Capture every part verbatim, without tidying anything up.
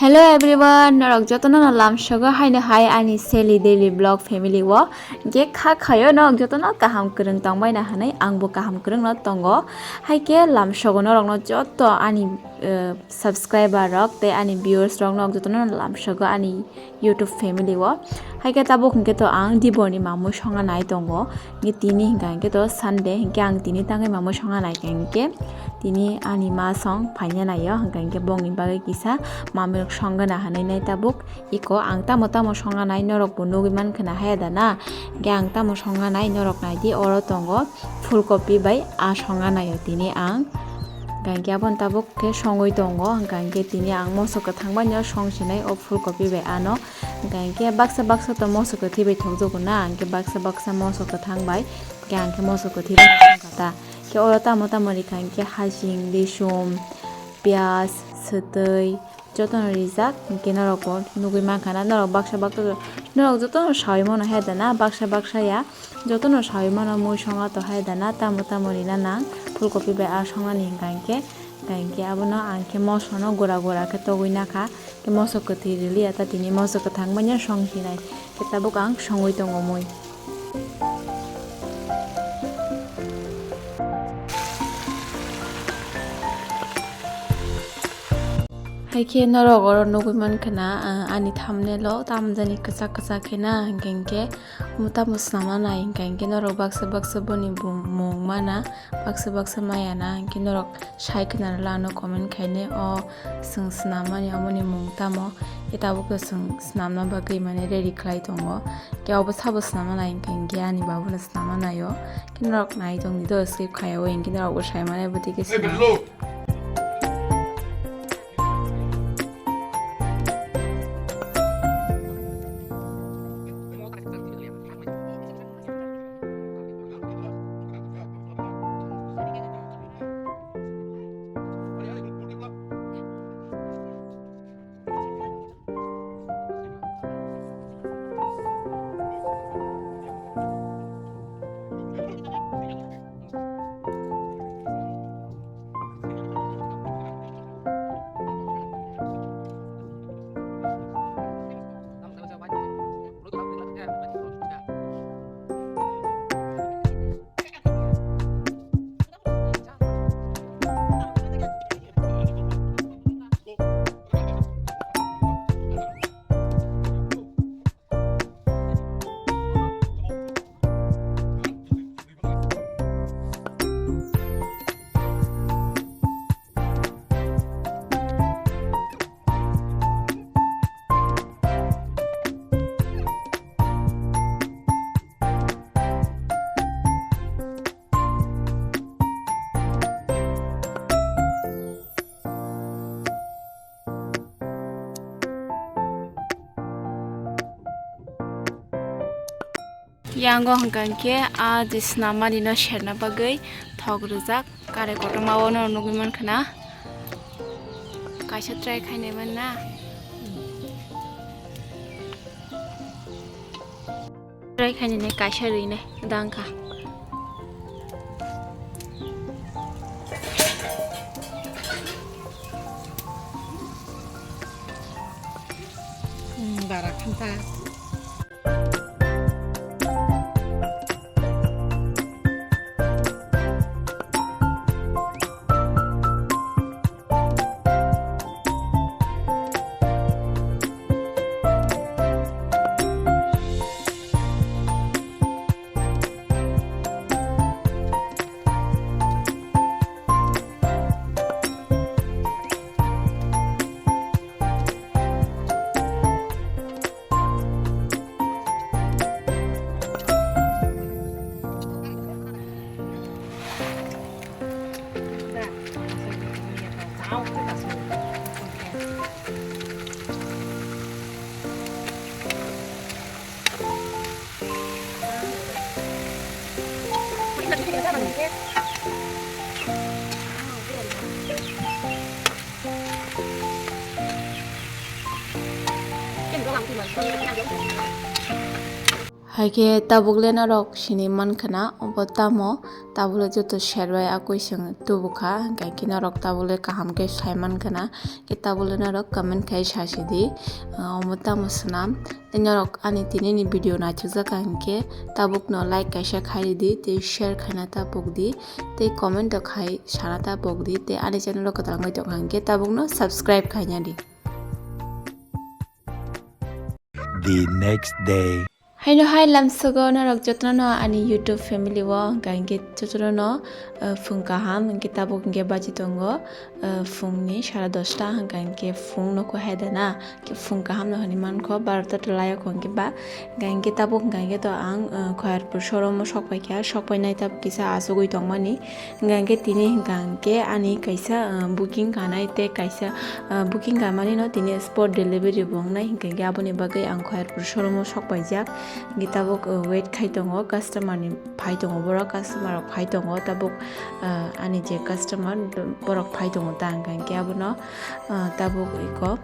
Hello everyone, norok jotono no lamsogo haino hai ani Sally Daily Vlog family o. Hingke kha khayo norok jotono kaham kwrwng tongbaina hinui angbo kaham kwrwngno tongo. Haike lamsogo norokno joto ani, eh, subscriber rok tei ani viewers rok norok jotono no lamsogo ani YouTube family o. Haike tabuk hingke to ang Dibor ni mamui songa nai tongo. Hingke tini hingka hingke to Sunday, hingke ang tini tangwi mamui songa nai ka hingke tini ani ma song phaina naio, hingka hingke bongni bagwi kisa mamui rok songa na hinui nai tabuk. Iko ang tamo tamo songa nai norok bo nugui mankha na haya da na? Hingke ang tamo songa nai norok nai di, oro tongo phulkopi bai a songa naio tini ang. Hingke aboni tabuk khe songwi tongo, hingka hingke tini ang moso kwthang bai no song sinai o phulkopi bai ano. Hingka hingke baksa baksa to moso kwthwi bai thokjogo na, hingke baksa baksa moso kwthang bai, hingke ang khe moso kwthwi bai songkha ta. Hingke oro tamo tamo rikha hingke hajing, risum, piyaj, swtwi, jotono rijak, hingke norok bo nugui mankha na, norok baksa baksa norok jotono saui mano haya da na, baksa baksa ya. Jotono saui mano mui songa to hai da na, tamo tamo rina nang, phulkopi bai a songnani hingka hingke, hingka hingke abono ang khe moso no gura gura khe togwi nakha, khe moso kwthwi rili ya ta tini moso kwthang manya song hinai, khe tabuk ang songwi tongo mui. Hai khe norok oro nugui mankha na, ah, ani thumbnail o tamjani kwchak kwchak khe na, hingka hingke Omo tamo swnamna nai hingka hingke norok baksa baksa boni bumung mana, baksa baksa maya na hingke norok sai khwnarwla ano comment khainai o chwng swnamani omoni mung tamo, khe tabukhe chwng swnamna bagwi mane ready khlai tongo. Khe obo sabo swnamna nai hingka hingke ani babuno swnamna naio, khe norok nai tongdi do skip khaiya o hingke norok bo sai mane bwtwi khe swnam. Yango hwnkha hwnkhe a je swnamani no serna bagwi thok rijak, kare kotorma o no nugwi mankha na. Kaisa try khainai man na. Try khainai kaisa rwinai dangkha. Hmm, bara khanta. Haikhe tabukle norok sini mankha na, obo tamo tabukle joto sher bai akoi chwng tubukha, hwnkhe norok tabukle kaham khe sai mankha na, khe tabukle norok comment khai sasi di, ah, omo tamo swnam. Tei norok ani tini ni video naithokjak kha hinkhe tabukno like kaisa khai ridi, tei share khaina ta pokdi, tei comment rok khai sana ta pokdi, tei ani channel o kwtal wngwi tongkha hinkhe tabukno subscribe khaina di. The next day. Haino hai lamsogo norok jotono ani YouTube family o, hwnkha hinkhe jotono, uh, phung kaham, hinkhe tabuk hinkhe bachi tongo, uh, phungni sara dosta, hwnkha hinkhe phung nokho hai dana, khe phung kaham no hinwi mankho, barota twlai o hwnkhe ba, hwnkha hinkhe tabuk hwnkha hinkhe to ang, uh, Khoyarpur showroom o sok paikha, sok painai tabuk kisa achugwi tongmani, hwnkha hinkhe tini hwnkha hinkhe ani kaisa, uh, booking kanai tei kaisa, uh, booking kamani no tini spot delivery bo wngnai, hwnkha hinkhe aboni bagwi ang Khoyarpur showroom o sok paijak. Hinkhe tabuk, uh, wait khai tongo, customer ni phai tongo borok, customer rok phai tongo tabuk, uh, ani je customer borok phai tongo ta hwnkha hinkhe abono, uh, tabuk iko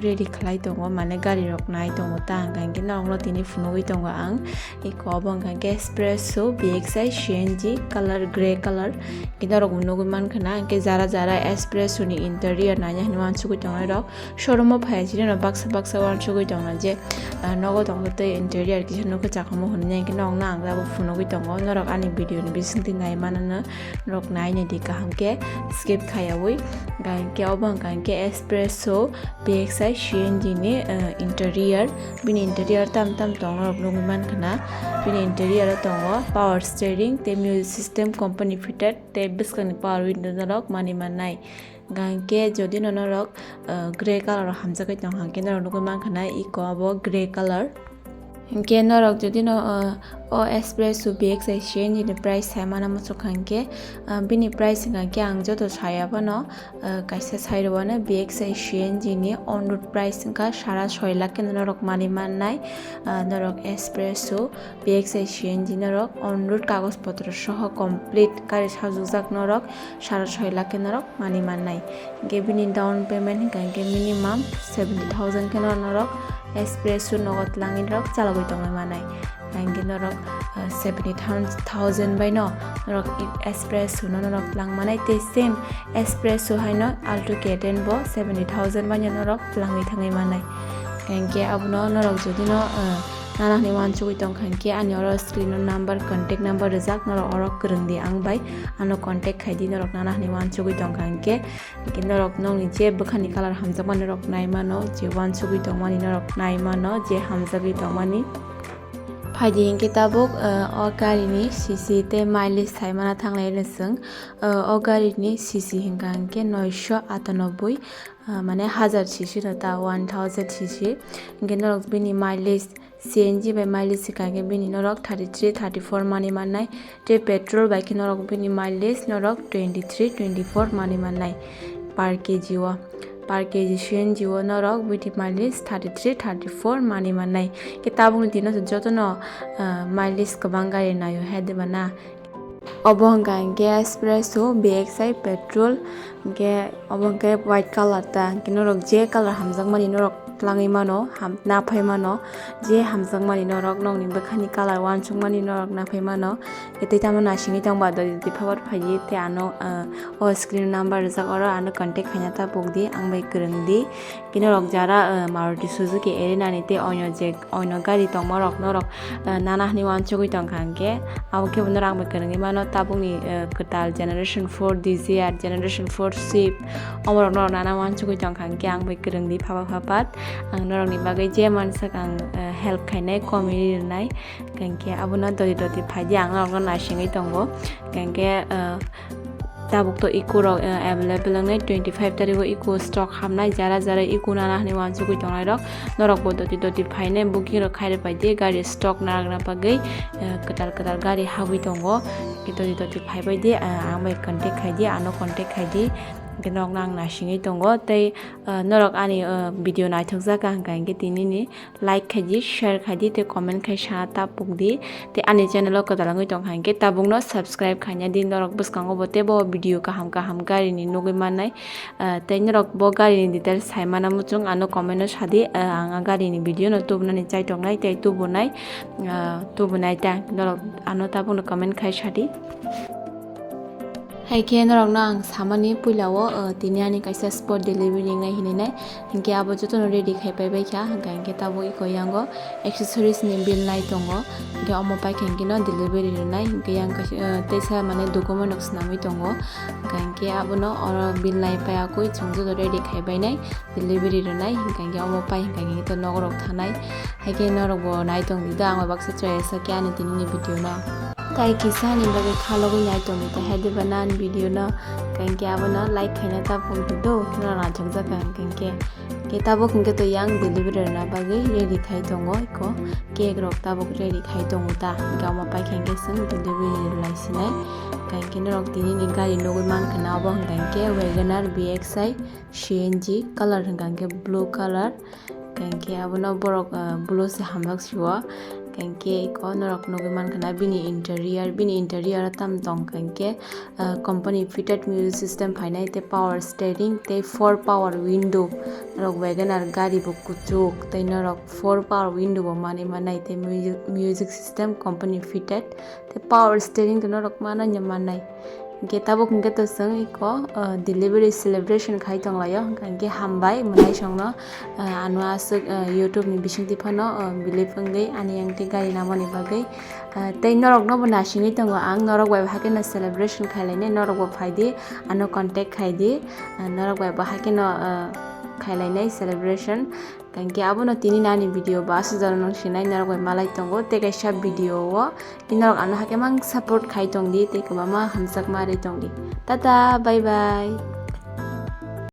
ready khlai tongo, mane gari rok nai tongo ta hwnkha hinkhe norokno tini phunugwi tongo ang. Iko obo hwnkha hinkhe Espresso B X I C N G color, grey color. Hinkhe norok bo nugwi mankha na, hinkhe jara jara Espresso ni interior naina hinwi uansugwi tongnai rok showroom o phai sini no baksa baksa uansugwi tongna je, ah, nogo tongkha tei interior kisa nukha chakhumu hinwi, hinkhe norokno ang tabuk phunugwi tongo. Norok ani video ni bisingtwi nai manano norok nai naidi kaham khe skip khaiyaui. Hinkhe obo hwnkha hinkhe Espresso B X I C N G ni, ah, interior. Bini interior tam tam tong norok nugwi mankha na. Bini interior o tongo power steering tei music system company fitted, tei bwskangni power window norok manwi mannai. Hinkhe jodi no norok, uh, grey color o hamjagwi tong hinkhe norok nugwi mankha na iko abo grey color. Hinkhe norok jodi no, uh, o Espresso B X I C N G ni price sai mana muchuk hinkhe, uh, bini price hinkhe ang joto saya phano, uh, kaisa sai rwano B X I C N G ni on road price wngkha sara soi lakh khe norok manwi mannai, uh, norok Espresso B X I C N G norok on road kagoj potro soho complete gari sajukjak norok sara soi lakh khe norok manwi mannai. Hinkhe bini down payment hinkha hinkhe minimum seventy thousand khe norok Espresso nogo twlangwi norok chalogwi tongwi mannai. Hinkhe norok, uh, seventy thousand bai no norok Espresso no norok twlang mannai tei same Espresso haino Alto K ten bo seventy thousand bai no norok twlangwi thangwi mannai. Hinkhe abono norok jodi no, uh, nana hinwi uansugwi tongkha hinkhe ani oro screen o number, contact number rijak, norok oro kwrwng di ang bai, ano contact khai di, norok nana hinwi uansugwi tongkha hinkhe, hinkhe norok nokni je bwkhani color hamjakmani norok nai mano, je uansugwi tongmani norok nai mano, je hamjagwi tongmani. Phaidi hinkhe tabuk, uh, o garini C C tei mileage sai mana thanglai chwng, uh, o garini C C hinkha hinkhe noisho atanoboi, uh, mane hazar C C no ta, one thousand C C. Hinkhe norok bini mileage C N G bai mileage hinkha hinkhe bini norok thirty three, thirty four manwi mannai. Tei petrol bai khe norok bini mileage norok twenty three, twenty four manwi mannai per K G o. Per K G C N G o norok bini mileage thirty three, thirty four manwi mannai. Khe tabukni dino jotono, ah, mileage kwbang gari naio hai de ba na. Obo hwnkha hinkhe Espresso, B X I, petrol, hinkhe obo hinkhe white color ta, hinkhe norok je color hamjakmani norok twlangwi mano, ham-, naphai mano, je hamjakmani norok nokni bwkhani color uansukmani norok naphai mano. Tei tamo nasingwi tongba dodi dodi phabar phaiwi tei ano, ah, o screen number rijak oro ano contact khaina ta pokdi, ang bai kwrwngdi. Khe norok jara, ah, Maruti Suzuki Arena ni tei onyo je, onyo gari tongma rok norok, ah, nana hinwi uansugwi tongkha hinkhe abo khe bo norok ang bai kwrwngwi mano tabukni, ah, kwtal Generation four Dzire, Generation four Swift, omo rok norok nana uansugwi tongkha hinkhe ang bai kwrwngdi phaba phapat ang norokni bagwi je mansak ang, ah, help khainai, komini rwnai. Hinkhe abono dodi dodi phaidi ang norokno naisingwi tongo. Hinkhe, ah, tabuk to eco rok, ah, available wngnai, twenty five tarigo eco stock hamnai, jara jara eco nana hinwi uansugwi tongnai rok. Norok bo doti doti phainai, booking rok khairok phaidi, gari stock narwkna bagwi, ah, kwtal kwtal gari habwi tongo. Doti doti phaibaidi, ah, ang bai contact khaidi, ano contact khaidi. Hwnkhe norokno ang naisingwi tongo tei, ah, norok ani, ah, video naithokjak kha hwnkha hwnkhe tinini like khaidi, share khaidi tei comment khai sana ta pukdi. Tei ani channel o kwtal wngwi tongkha hwnkhe tabukno subscribe khaina di. Norok bwskango bo teibo video kaham kaham garini nugwi mannai. Ah, tei norok bo garini details saimana muchung ano comment o sadi, ah, ang a garini video no tubunani chaitongnai tei tubunai, ah, tubunai ta norok ano tabukno comment khai sadi. Hai khe norokno ang samani puila o, ah, tini ani kaisa spot delivery wngnai hinwi nai, hinkhe abo jotono ready khai pai bai kha, hwnkha hinkhe tabuk iko yango accessories ni bill nai tongo, hinkhe omo paikha hinkhe no delivery rwnai, hinkhe yang kaisa, ah, teisa mane document rok swnamwi tongo, hwnkha hinkhe abono oro bill nai pai akui chwng joto ready khai bai nai. Delivery rwnai, hwnkha hinkhe omo pai hwnkha hinkhe to nogo rok thanai. Hai khe norok bo nai tong di do, ang bai baksa chwrai sa khe ani tini ni video no. Tai kisa ni bagwi khalogwi nai tong di, tai hai diba nan video no, hwnkha hinkhe abono like khaina ta phung di do, norok naithok jak kha hwnkha hinkhe. Khe tabuk hinkhe to yang delivery rwna bagwi ready khai tongo, iko cake rok tabuk ready khai tongo ta, hinkhe omo pai khe hinkhe chwng delivery rwlai sinai. Hwnkha hinkhe norok tini ni gari nugwi mankha na, obo hwnkha hinkhe Wagon R B X I. C N G color hwnkha hinkhe blue color, hwnkha hinkhe abono borok, ah, blue se hamjak sio, hwnkha hinkhe eko norok nugwi mankha na bini interior, bini interior o tam tong hwnkha hinkhe, ah, company fitted music system phainai tei power steering tei four power window, norok Wagon R gari bo kuchuk tei norok four power window bo manwi mannai tei music, music system company fitted tei power steering to norok manwi mannai. Hwnkhe tabuk hwnkhe to chwng iko, ah, delivery celebration khai tonglaio, hwnkha hinkhe hambai mwnaisongno, ah, ano aswk, ah, YouTube ni bisingtwi phano, ah, believe wngwi ani yang tei gari namani bagwi, ah, tei norokno bo nasingwi tongo ang, norok bai bo hakheno celebration khailainai, norok bo phaidi ano contact khaidi, ah, norok bai bo hakheno, ah, khailainai celebration. Hwnkha hinkhe abono tini nani video bo aswk jora nung sinai norok bai malai tongo tei kaisa video o norok ano hakhe mang support khai tong di tei kwbangma hamjakma rwi tong di. Tata, bye bye.